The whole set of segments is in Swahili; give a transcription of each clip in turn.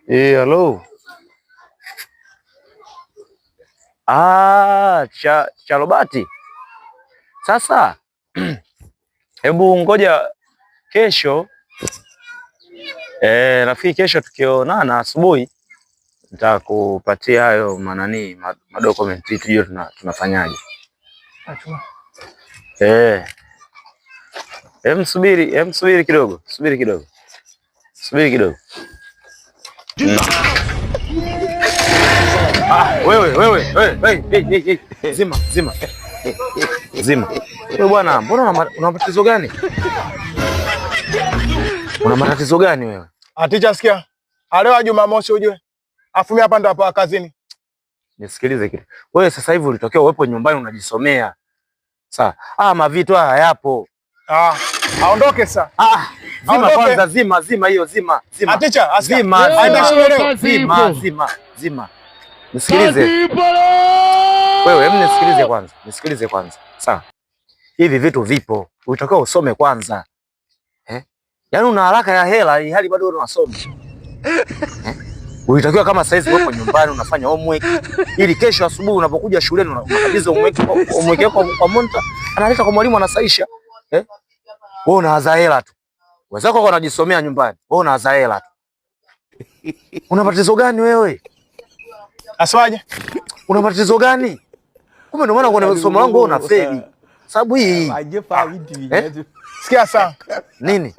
Hello. Ah, cha Robati. Sasa hebu ngoja kesho, nafikiri kesho tukionana asubuhi nitakupatia hayo manani madokumenti tujue tunafanyaje. Eh. Hem, subiri, hem, subiri kidogo, subiri kidogo. Subiri kidogo. Ah, wewe wewe wewe, hey, hey, hey, hey. Zima, zima. Zima. Wewe bwana, mbona una matatizo gani? Una matatizo gani wewe? Aticha, sikia. Leo Jumamosi ujue. Afu mimi hapa ndo hapa kazini. Nisikilize kitu. Wewe sasa hivi ulitokea uwepo nyumbani unajisomea. Sawa. Ah, mavitu haya hayapo. Ah, aondoke sasa. Ah, zima kwanza, zima, zima hiyo, zima, zima. Aticha, zima, aenda shule leo. Zima, zima, zima. Nisikilize. Wewe, hebu nisikilize kwanza. Nisikilize kwanza. Sawa. Hivi vitu vipo. Ulitakiwa usome kwanza. Eh? Yaani una haraka ya hela hali bado unasoma. Eh? Ulitakiwa kama saizi uko nyumbani unafanya homework ili kesho asubuhi unapokuja shuleni unakabidhi homework yako kwa monitor, analeta kwa mwalimu anasaisha. Eh? Wewe unawaza hela tu. Wenzako wanajisomea nyumbani. Wewe unawaza hela tu. Una matatizo gani wewe? Aswaje? Una matatizo gani? Kumbe ndio maana kwa somo langu wewe unafeli. Sababu hii. Eh? Sikia sana. Nini?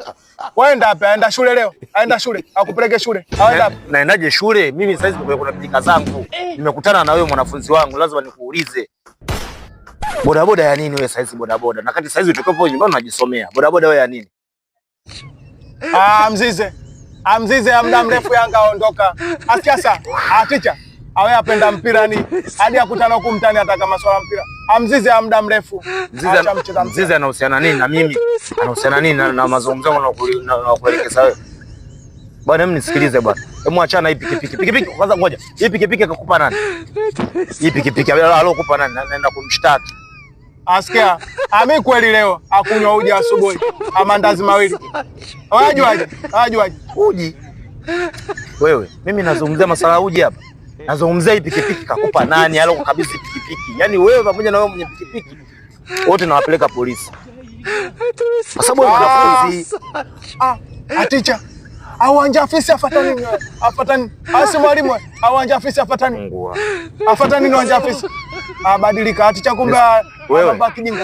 Waenda wapi? Aenda shule leo? Aenda shule. Akupeleke shule. Aenda wapi? Naendaje shule? Mimi sasa hivi kuna pilika zangu. Nimekutana na wewe mwanafunzi wangu, lazima nikuulize. Bodaboda ya nini wewe sasa hizi bodaboda? Na kati sasa hizi utokepo nyumbani unajisomea. Bodaboda wewe ya nini? Ah, Mzize. Ah, Mzize muda mrefu Yanga aondoka. Asikia sasa. Ah, teacher. Awe apenda mpira ni hadi akutana huku mtani ataka masuala mpira. Amzize muda mrefu. Mzize anahusiana nini na mimi? Anahusiana nini na mazungumzo yangu na kuelekeza wewe? Bwana, hebu nisikilize bwana. Hebu achana hii pikipiki. Pikipiki kwanza ngoja. Hii pikipiki akakupa nani? Hii pikipiki alokupa nani? Naenda kumshtaki. Asikia, ami kweli leo akunywa uji asubuhi, amandazi mawili. Wajuaje? Wajuaje? Uji. Wewe, mimi nazungumzia masala uji hapa. Nazungumzia hii pikipiki kakupa nani? Alokukabidhi pikipiki. Yaani wewe pamoja na wewe mwenye pikipiki wote nawapeleka polisi. Kwa sababu wewe mwanafunzi. Ah, aticha. Awanja afisi afatani. Afatani. Asi mwalimu. Awanja afisi afatani. Afatani ni awanja afisi. Abadilika aticha, kumbe wewe anabaki jinga.